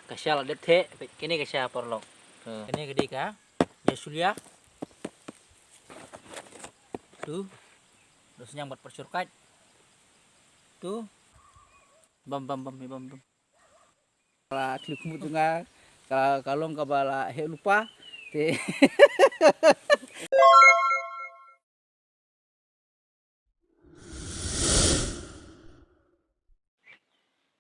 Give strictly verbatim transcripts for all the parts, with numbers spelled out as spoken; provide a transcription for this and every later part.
Ka sha la dep theh, peit kane ka sha paralok. To, kane ka dei ka jasulia. Tu. Dos nyang bat persyurkat. Tu. Bam, bam, bam, bam, bam. Ka la thliew khmut jong nga, ka, ka long kaba la heh lypa. Te.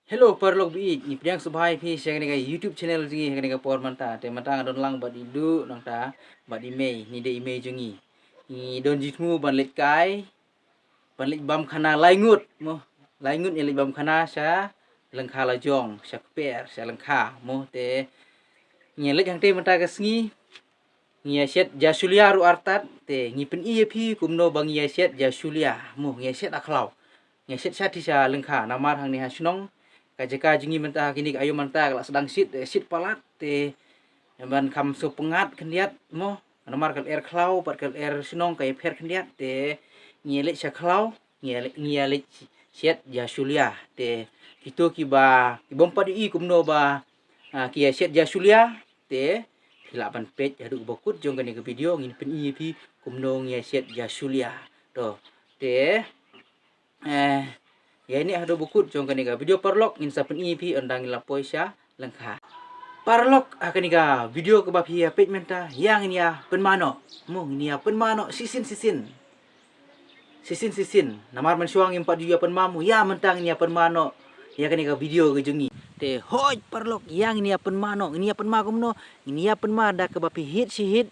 Hello, paralok baieit, ngi pdiang sngewbha ïa phi sha kane ka YouTube channel jong ngi ha kane ka por mynta. Te mynta nga don lang bad i Duh nangta bad i mei, ngi dei i mei jong ngi. Ngi don jingthmu ban leit kai, ban leit bam khana lai ngut mo. Lai ngut ngi leit bam khana sha lyngkha la jong, sha kper, sha lyngkha mo. Te ngi leit hangtei mynta ka sngi. Ngi ïa shet jasulia ruh artat, te ngi pyni ïa phi kumno ba ngi ïa shet jasulia mo, ngi ïa shet ha khlaw. Ngi ïa shet sha ti sha lyngkha, namar hangne ha shnong ka jaka jong ngi mynta ha kine ki aïom mynta ka la sdang shit, eh, shit palat, te ban kham sngewpyngngad khyndiat mo. Namar ka lyer khlaw bad ka lyer shnong ka ïapher khyndiat, te ngi ïa leit sha khlaw, ngi ïa leit, ngi ïa leit shet jasulia. Te kito kiba, ki bym pat ïohi kumno ba, ah, ki ïa shet jasulia, te phi lah ban peit haduh ba kut jong kane ka video, ngin pyni ïa phi kumno ngi ïa shet jasulia. To, te, eh, ïa ine haduh ba kut jong kane ka video paralok, ngin sa pyni ïa phi ynda ngi la poi sha lyngkha. Paralok, ha kane ka video kaba phi ïa peit mynta, ïa ngin ïa pynmano. Mo, ngin ïa pynmano shisien shisien. Shisien shisien. Namar mynshuwa ngim pat ju ïa pynma mo, ïa mynta ngin ïa pynmano ïa kane ka video ka jong ngi. Te hooid paralok, ïa ngin ïa pynmano, ngin ïa pynma kumno, ngin ïa pynma da kaba phi hit shi hit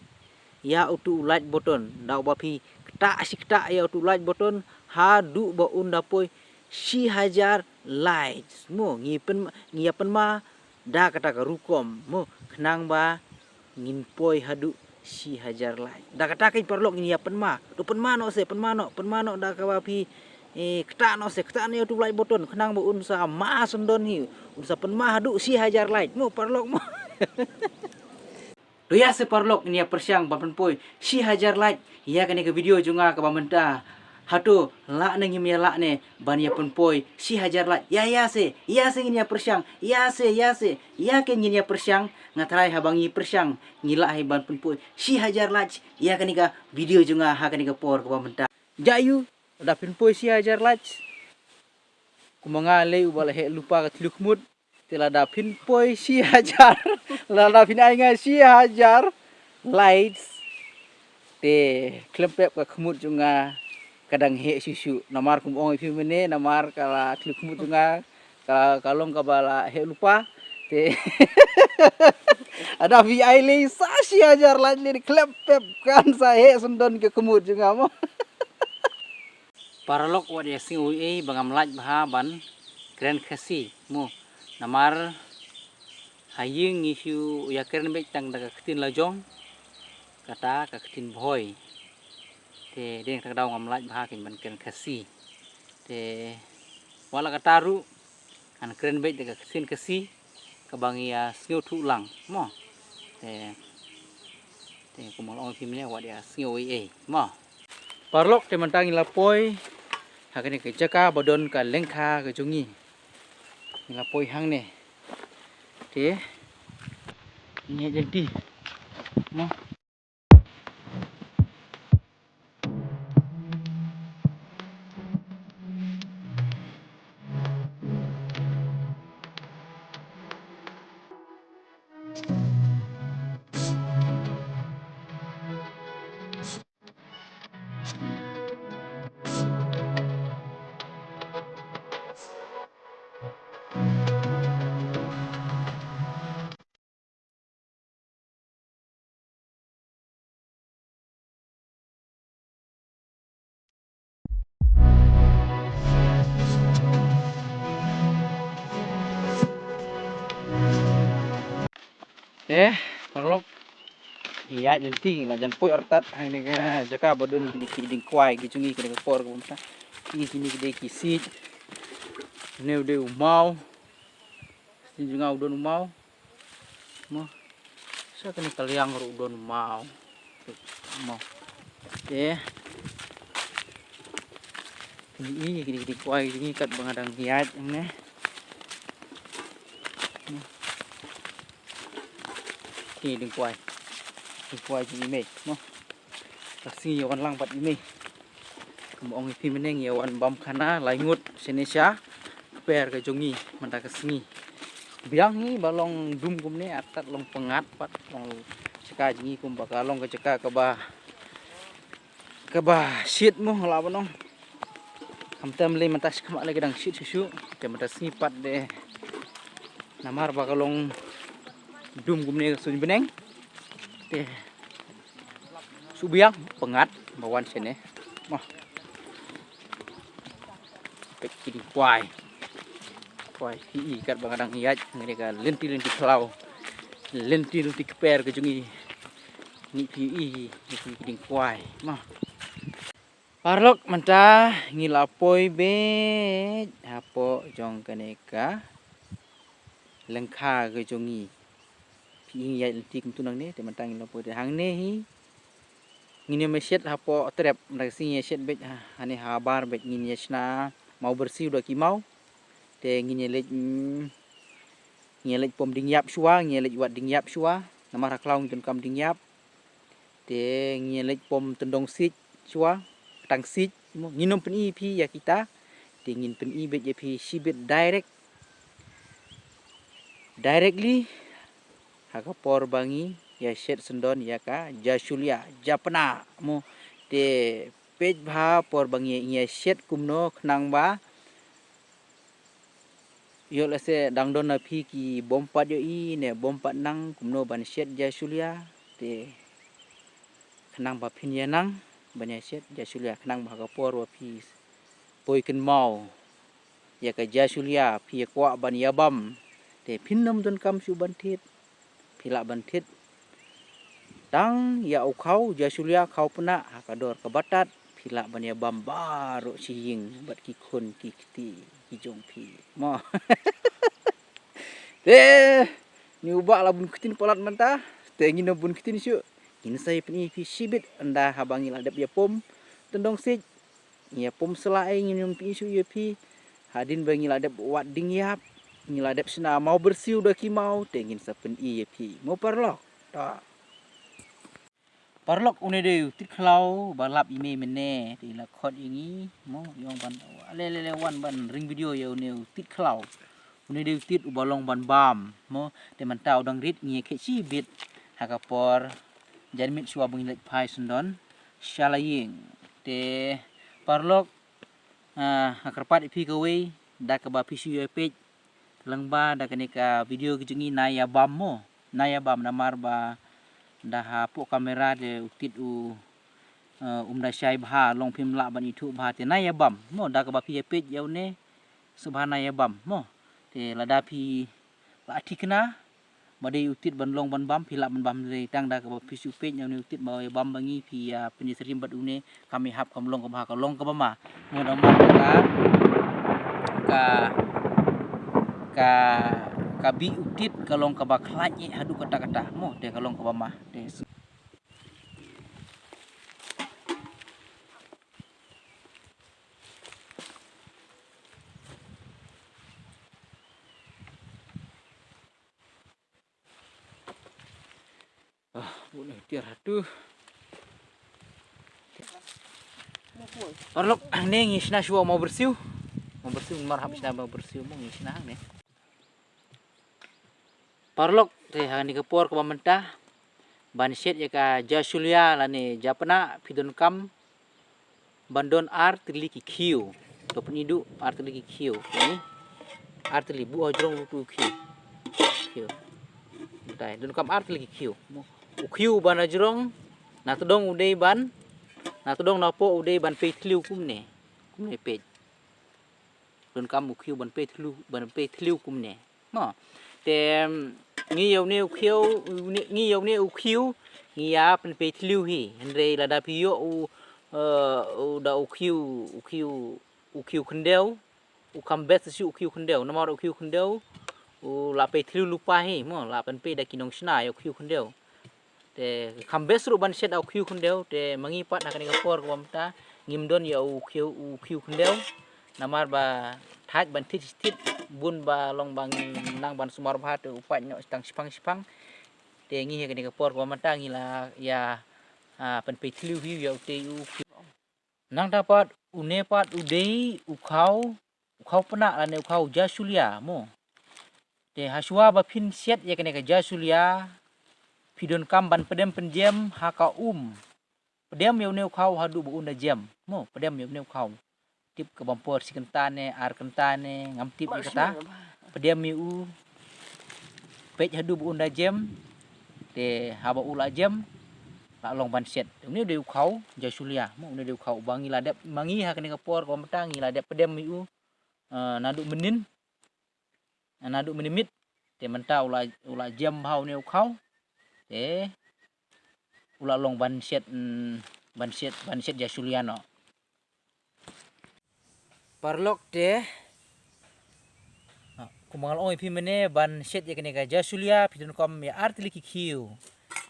ïa utu u like button. Da uba phi ktah shi ktah ïa utu u like button haduh ba un da poi shi hajar likes. Mo, ngi pyn, ngi ïa pynma da kata ka rukom mo, khnang ba ngin poi haduh shi hajar like. Da kata ka paralok ngin ïa pynma. To pynmano se, pynmano, pynmano da kaba phi, eh, ktah noh se, ktah noh ïa utu u like button, khnang ba un sa ma syndon hi, un sa pynma haduh shi hajar like mo paralok mo. To ïa se paralok, ngin ïa pyrshang ban pynpoi shi hajar like ïa kane ka video jong nga kaba mynta. Hato lah ne ngim ïa lah ne ban ïa pynpoi shi hajar like? Ïa, ïa se, ïa se ngin ïa pyrshang, ïa se, ïa se, ïa ke ngin ïa pyrshang. Nga tharai haba ngi pyrshang ngi lah hi ban pynpoi shi hajar like ïa kane ka video jong nga ha kane ka por kaba mynta. Ïa ïu, lada phin poi shi hajar like, kumba nga lei uba la heh lypa ka thliew khmut. Te lada phin poi shi hajar, lada phin ai nga shi hajar likes, te khlem pep ka khmut jong nga ka dang heh shuh shuh. Namar kum ong ïa phi mynne, namar ka la thliew khmut jong nga ka, ka long kaba la heh lypa. Te lada phi ai lei sa shi hajar likes lei, khlem pep kan sa heh syndon ka khmut jong nga mo. Paralok, wat ïa sngew ei ei ba ngam lait bha ban kren Khasi mo. Namar ha ïing ngi shu ïa kren beit tang da ka ktien la jong, kata ka ktien Bhoi. Te dei na kata ka daw ngam lait bha kein ban kren Khasi. Te wat la kata ruh, ngan kren beit da ka ktien Khasi kaba ngi ïa sngewthuh lang mo. Te, te kumba la ong ïa phi mynne, wat ïa sngew ei ei mo. Paralok, te mynta ngi la poi ha kane ka jaka ba don ka lyngkha ka jong ngi. Ngi la poi hangne. Te ngi ïa lynti mo. Eh, paralok. Ïa, lynti la jan poi artat hangne ka jaka ba don kine ki dieng kwai ki jong ngi kine ka por ka bynta. Kine, kine ki dei ki siej. Ne u dei u maw. Sien jong nga u don u maw. Mo. Sa kane ka liang ruh u don u maw. Mo. Te. Kine i, kine, kine kwai, kine kat ba nga dang ïaid hangne. Mo. Ngi ding kwai. Ding kwai jong i mei. Mo. Ka sngi ïa wan lang bad i mei. Kumba ong i phi mynne ngi ïa wan bam khana lai ngut shane sha kper ka jong ngi mynta ka sngi. Biang hi ba long dum kumne, artat long pyngngad pat long jaka jong ngi kumba ka long ka jaka kaba kaba shit mo lah ban ong. Khamtam lei mynta shi khmat lei ka dang shit shuh shuh. Te mynta sngi pat de namar ba ka long dum kumne ka suiñ bneng. Te shu biang pyngngad ba wan shane. Mo. Peit ki ding kwai. Kwai phi i kat ba nga dang ïaid ngi ka lynti lynti khlaw. Lynti lynti kper ka jong ngi. Ngi phi i ngi phi ki ding kwai. Mo. Paralok mynta ngi la poi beit hapoh jong kane ka lyngkha ka jong ngi. Phi i ngi ïaid lynti kumtu nangne te mynta ngi la poi te hangne hi. Ngin ïa shet hapoh trep mynta ka sngi ngi ïa shet beit ha, hane habar beit ngin ïa shna maw bersiew da ki maw. Te ngin ïa leit, mm, ngin ïa leit pom ding ïap shuwa, ngin ïa leit wad ding ïap shuwa. Namar ha khlaw ngi donkam ding ïap. Te ngin ïa leit pom tyndong siej shuwa, tang siej. Mo, ngin ym pyni phi ïa kita. Te ngin pyni beit ïa phi shibit direct. Directly ha ka por ba ngi ïa shet syndon ïa ka jashulia, japna mo. Te peit bha por ba ngi ïa shet kumno khnang ba ïoh lehse dang don na phi ki bym pat ïohi ne bym pat nang kumno ban shet jashulia. Te khnang ba phin ïa nang ban ïa shet jashulia khnang ba ha ka por ba phi poi kynmaw ïa ka jashulia phi ïa kwah ban ïa bam. Te phin ym donkam shuh ban thied. Phi lah ban thied tang ïa u khaw jashulia khaw pynah ha ka dor ka batat. Phi lah ban ïa bam baroh shi ïing bad ki khun ki kti ki jong phi. Mo. Te ngi u bah la bun ktien palat mynta. Te ngin ym bun ktien shuh. Ngin sa ïa pyni phi shibit ynda haba ngi la dep ïa pom tyndong siej. Ngi ïa pom sla ei ngin ym pyni shuh ïa phi. Hadien ba ngi la dep wad ding ïap, ngi la dep shna maw bersiew da ki maw te ngin sa pyni ïa phi. Mo paralok. Ta. Paralok, une dei u tit khlaw ba lap i mei mynne te i la khot ïa ngi. Mo, i ong ban le le le wan ban ring video ïa une u tit khlaw. Une dei u tit uba long ban bam. Mo, te mynta u dang rit ngi ïa khet shibit ha ka por janmiet shuwa ba ngi leit phai syndon sha la ïing. Te paralok, ah, nga kyrpad ïa phi kawei da kaba phi shu ïa peit lyngba da kane ka video ka jong ngi, na ïa bam mo, na ïa bam namar ba da hapoh kamera de u tit u, eh, um da shai bha, long phim lah ban ithuh bha, te na ïa bam mo, da kaba phi ïa peit ïa une sngewbha na ïa bam mo. Te lada phi la thikna ba dei u tit ban long ban bam, phi lah ban bam, dei tang da kaba phi shu peit na une u tit ba ïa bam ba ngi, phi ïa pynïasyriem bad une, kam ïahap kam long kaba, ka long kaba ma. Mo, namar ka, ka, ka, ka bih u tit ka long kaba khlaiñ eh haduh katta katta mo, te ka long kaba ma. Te Ah, bun tiar hatu. Paralok, hangne ngi shna shuwa maw bersiew. Maw bersiew, mar hap shna maw bersiew mo ngi shna hangne. Paralok, te hangne ka por kaba mynta ban shet ïa ka jashulia lane japna, phi donkam ban don ar tylli ki khiew. To pyni duh ar tylli ki khiew. Ni ar tylli, buh hajrong ruh tu khiew. Khiew. Mynta donkam ar tylli ki khiew. U khiew ban hajrong na tdong u dei ban, na tdong na poh u dei ban pei thliew kumne. Kumne peit. Donkam u khiew ban pei thliew, ban pei thliew kumne. Mo. Te, mm, ngi ïa une u khiew, une, ngi ïa une u khiew, ngi ïa pynpei thliew hi. Hynrei lada phi ïoh u, eh, u da u khiew, u khiew, u khiew khyndew, u kham best shuh u khiew khyndew. Namar u khiew khyndew u la pei thliew lypa hi, mo, la pynpei da ki nongshna ïa u khiew khyndew. Te kham best ruh ban shet ïa u khiew khyndew, te ma ngi pat ha kane ka por kaba mynta ngim don ïa u khiew, u khiew khyndew. Namar ba thait ban thied thied bun ba long ba ngim nang ban sumar bha te u pait noh tang shipang shipang. Te ngi ha kane ka por kaba mynta ngi la ïa, ah, pynpei thliew hi ïa utei u. Nangta pat une pat u dei u khaw, u khaw pnah lane u khaw jasulia mo. Te hashwa ba phin siat ïa kane ka jasulia, phi donkam ban pdem pynjem ha ka um. Pdem ïa une u khaw haduh ba un da jem mo, pdem ïa une u khaw. Tip ka bam por shi kynta ne ar kynta ne ngam tip ïa kata. Pdem ïa u, peit haduh ba un da jem. Te haba u la jem, la long ban siat. Une u dei u khaw jasulia mo, une u dei u khaw ba ngi la dep, ma ngi ha kane ka por kaba mynta ngi la dep pdem ïa u, eh, naduh mynnin, naduh mynnin miet. Te mynta u la, u la jem bha une u khaw. Te u la long ban siat, mm, ban siat, ban siat jasulia noh. Paralok te, ah, kumba nga la ong ïa phi mynne ban siat ïa kane ka jasulia phi donkam ïa ar tylli ki khiew.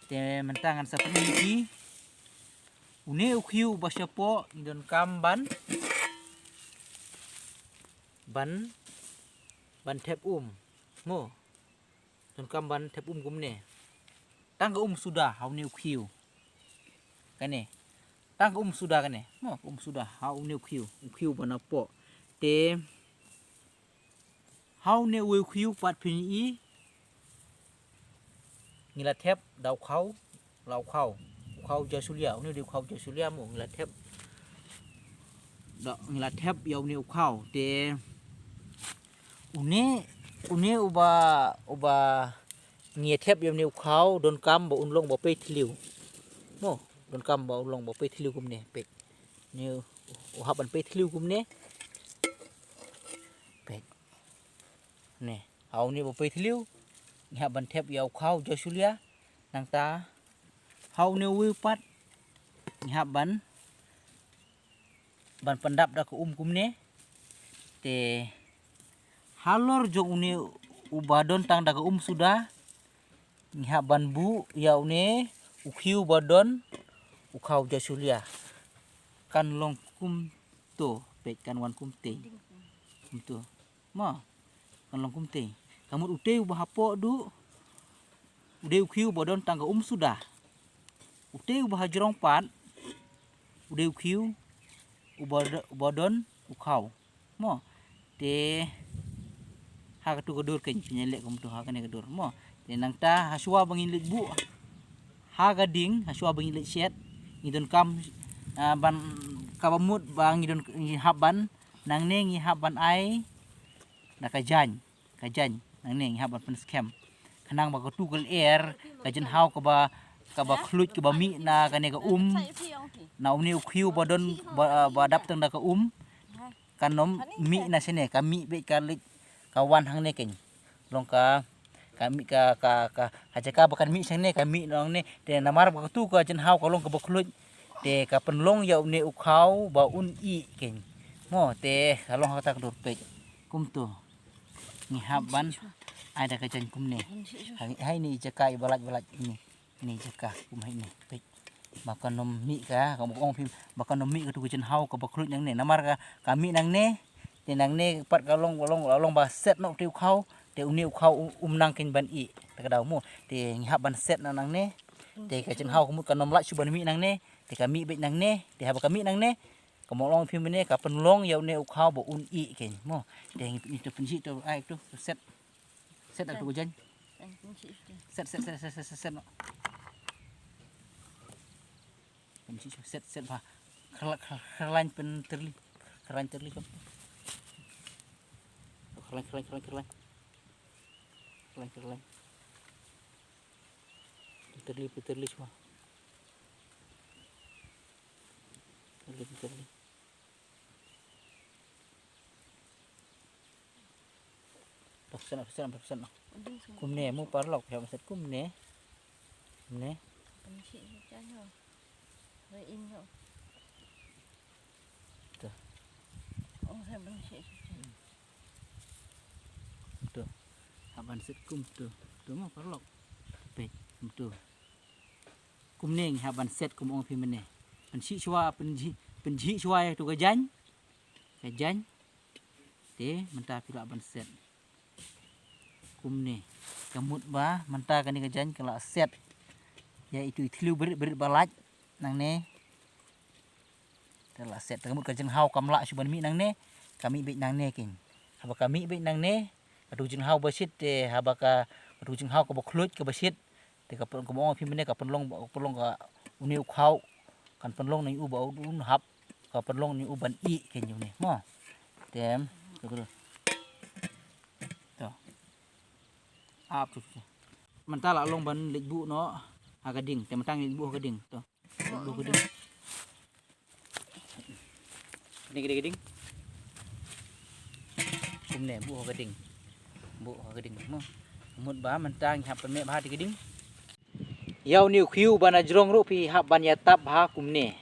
Te mynta ngan sa pyni ïa phi. Une u khiew ba shapoh ngi donkam ban, ban, ban thep um mo. Donkam ban thep um kumne. Tang ka um suda ha une u khiew. Kane. Tang ka um suda kane. Mo, ka um suda ha une u khiew. U khiew ba napoh. Te ha une u khiew pat phin ïohi. Ngi la thep da u khaw, la u khaw. U khaw jasulia, une u dei u khaw jasulia mo, ngi la thep. Da, ngi la thep ïa une u khaw. Te une, une uba, uba ngi thep ïa une u khaw, donkam ba un long ba pei thliew. Mo, donkam ba un long ba pei thliew kumne, peit. Une u hap ban pei thliew kumne. Peit. Ne, ha une ba pei thliew, ngi hap ban thep ïa u khaw jasulia, nangta ha une u pat, ngi hap ban, ban pyndap da ka um kumne. Te halor jong une uba don tang da ka um suda, ngi hap ban buh ïa une u khiew ba don u khaw jasulia. Kan long kumto, peit kan wan kumtei. Kumto. Mo, kan long kumtei. Ka mut utei uba hapoh duh, u dei u khiew ba don tang ka um suda. Utei uba hajrong pat, u dei u khiew uba do-, uba don u khaw. Mo, te ha katu ka dur kein, phin ïaleh kumto ha kane ka dur. Mo, te nangta hashwa ba ngin leit buh ha ka ding, hashwa ba ngin leit siat, ngi donkam, ah, ban, kaba mut ba ngi don, ngi hap ban, nangne ngi hap ban ai da ka jaiñ, ka jaiñ, nangne ngi hap ban pynskhem. Khnang ba katu ka lyer, ka jynhaw kaba, kaba khluit kaba mih na kane ka um, na une u khiew ba don, ba, ba dap tang da ka um, kan ym mih na shane, ka mih beit ka leit, ka wan hangne kein. Long ka, ka mih ka, ka, ka, ha jaka ba kan mih shane, ka mih nangne, te namar ba katu ka jynhaw ka long kaba khluit, te ka pynlong ïa une u khaw ba un ih kein. Mo, te ka long ha kata ka dur peit. Kumto. Ngi hap ban ai da ka jaiñ kumne. Hai, hai ne i jaka iba lait ba lait ne. Ne jaka kum hai ne. Peit. Ba kan ym mih ka, ka mut ong phi, ba kan ym mih katu ka jynhaw kaba khluit nangne. Namar ka, ka mih nangne. Te nangne pat ka long, long, long ba set noh te u khaw. Te une u khaw u-, um nang kein ban ih. Te ka daw mo. Te ngi hap ban set noh nangne. Te ka jynhaw ka mut kan ym lah shuh ban mih nangne. Te ka mih beit nangne. Te haba ka mih nangne. Ka mut long phi mynne ka pynlong ïa une u khaw ba un ih kein mo. Te ngi, ngi to pynjih to ai to set. Set atu ka jaiñ. Set, set, set, set, set, set, no. Pynjih set, set bha. Kharla-, khar-, kharlaiñ pyntyrli. Kharlaiñ tyrli kam. Kharlaiñ, kharlaiñ, kharlaiñ, kharlaiñ. Kharlaiñ, kharlaiñ. Pyntyrli, pyntyrli shuwa. Pyntyrli, pyntyrli. Phew percent, phew percent, phew percent. Kumne, mo paralok, phew percent kumne. Kumne. To. To. Hap ban set kumto. To mo paralok. Peit, kumto. Kumne ngi hap ban set kum ong phi mynne. Pynshih shuwa, pynjih, pynjih shuwa ïa tu ka jaiñ. Ka jaiñ. Te mynta phi lah ban set. Kumne. Ka mut ba mynta kane ka jaiñ ka la set ïa itu i thliew brit brit ba lait nangne. Te la set, te ka mut ka jinghaw kam lah shuh ban mih nangne, ka mih beit nangne keiñ. Haba ka mih beit nangne, katu ka jinghaw ba shit te, haba ka, katu ka jinghaw kaba khluid kaba shit te ka pyn-, kumba ong phi mynne, ka pynlong, pynlong ka une u khaw kan pynlong na u ba u un hap, ka pynlong na u ban ih keiñ une mo. Te to. Ap tu. Mynta la long ban leit buh noh ha ka ding, te mynta ngi leit buh ha ka ding to. Buh ka ding. Kane ka ding, ka ding. Kumne, buh ka ding. Buh ka ding mo. Mut ba mynta ngi hap pynmeh bha te ka ding. Ïa une u khiew ban jrong ruh phi hap ban ïatap bha kumne.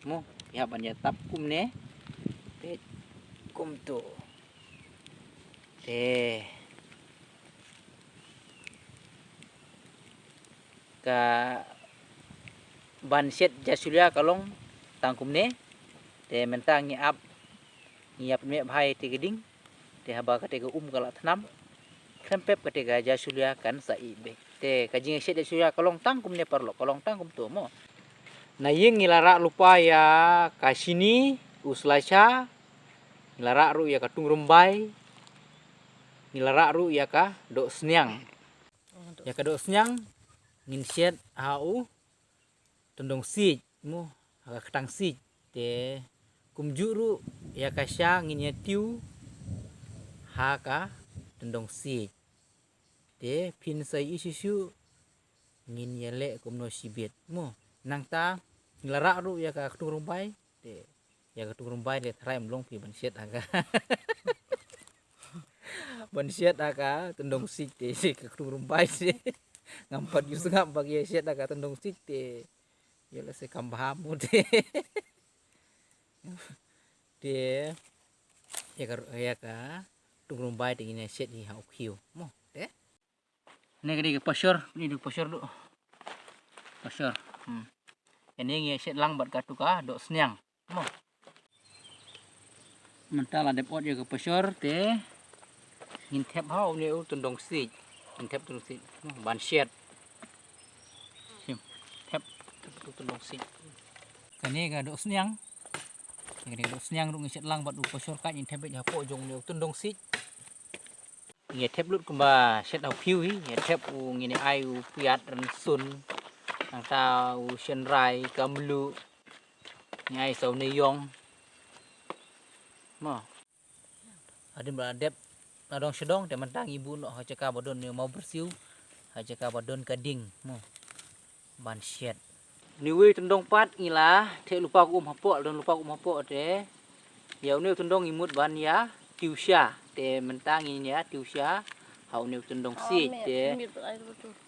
Mo, phi hap ban ïatap kumne. Peit kumto. Te ka ban shet jasulia ka long tang kumne. Te mynta ngi ap, ngi ap meh bha ïa te ka ding. Te haba kate ka um ka la thnam, khlem pep kate ka jasulia kan sa ih beit. Te ka jingshet jasulia ka long tang kumne paralok, ka long tang kumto mo. Na ïing ngi la rah lypa ïa ka shini, u slasha, ngi la rah ruh ïa ka tungrymbai, ngi la rah ruh ïa ka dohsniang. Ïa ka dohsniang ngin shet ha u tyndong siej mo, ha ka ktang siej. Te kumjuh ruh ïa ka sha ngin ïa tiew ha ka tyndong siej. Te phin sa ïohi shuh shuh ngin ïa leh kumno shibit mo. Nangta ngi la rah ruh ïa ka ktung rymbai. Te ïa ka ktung rymbai te tharai ym long phi ban shet ha ka ban shet ha ka tyndong siej te, ka ktung rymbai te. Ngam pat ju sngap ba ki ïa shet ha ka tyndong siej te. Ïa lehse kam bha mo te. Te ïa ka, ïa ka ktung rymbai te ngin ïa shet hi ha u khiew mo te. Ne ka dei ka pashor, ne ka dei ka pashor du. Pashor. Hmm. Ïa ne ngi shet lang bad katu ka dohsniang. Mo. Mynta la dep ot ïa ka pashor te ngin thep ha une u tyndong siej. Ngin thep tyndong siej. Mo, ban shet. Sim. Thep, thep u tyndong siej. Kane ka dohsniang. Kane ka dohsniang ruh ngi shet lang bad u pashor ka ngin thep beit hapoh jong une u tyndong siej. Ngi thep lut kumba shet ha u khiew hi, ngi thep u ngin ai u piat rynsun, nangta u shynrai, ka mluh, ngi ai sa une ïong. Mo. Hadien ba la dep la dong sha dong, te mynta ngi buh noh ha jaka ba don ne u mawbyrsiew, ha jaka ba don ka ding. Mo. Ban shet. Une uwei u tyndong pat ngi la theh lypa ka um hapoh, la don lypa ka um hapoh te. Ïa une u tyndong ngi mut ban ïa tiew sha. Te mynta ngin ïa tiew sha ha une u tyndong siej te.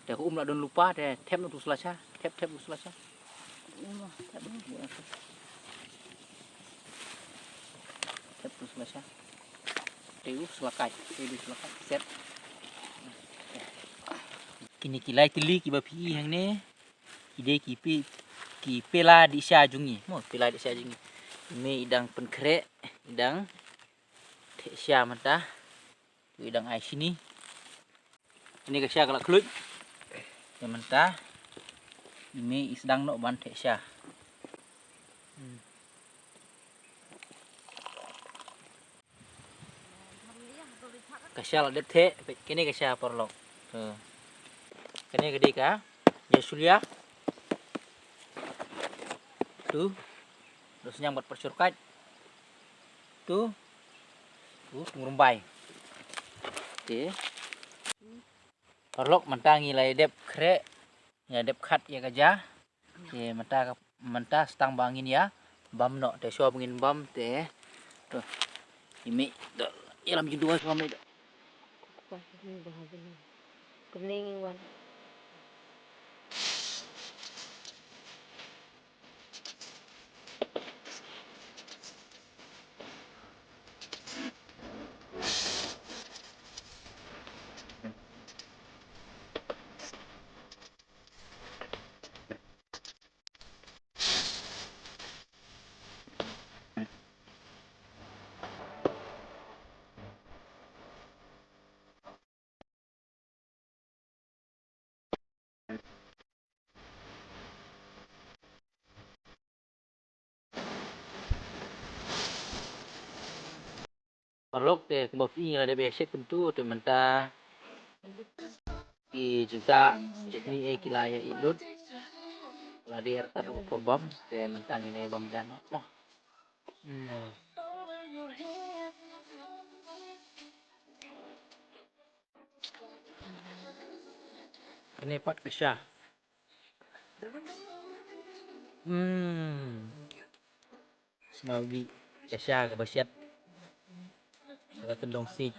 Te ka um la don lypa te thep noh tu sla sha. Thep, thep tu sla sha. Thep tu sla sha. Te u sla kait, te u sla kait set. Kine ki lai tylli kiba phi i hangne. Ki dei ki pi-, ki pela dih sha jong ngi. Mo, pela dih sha jong ngi. I mei i dang pynkhreh, i dang theh sha mynta. I dang ai shini. Kane ka sha ka la khluit. Te mynta i mei i sdang noh ban theh sha. Hmm. Ka sha la dep theh, kane ka sha paralok. To. Kane ka dei ka jasulia. Tu. Dohsniang bad pyrshur kait. Tu. Tu, tu ngrumbai. Te. Paralok mynta ngi la dep khreh, ngi la dep khat ïa ka ja. Te mynta ka, mynta stang ba ngin ïa bam noh, te shuwa ba ngin bam te. To. I mei to. Ïalam jingduwai shuwa mei to. Paralok, te kumba phi ïohi nga la dep ïa shet kumtu, te mynta ki jingtah chutney eh ki la ïa lut. La dei artat u pabam, te mynta ngin ïa bam jan. Hmm. Kane pat ka sha. Hmm. Sngewbha ka sha kaba shet. Ka kyndong siej.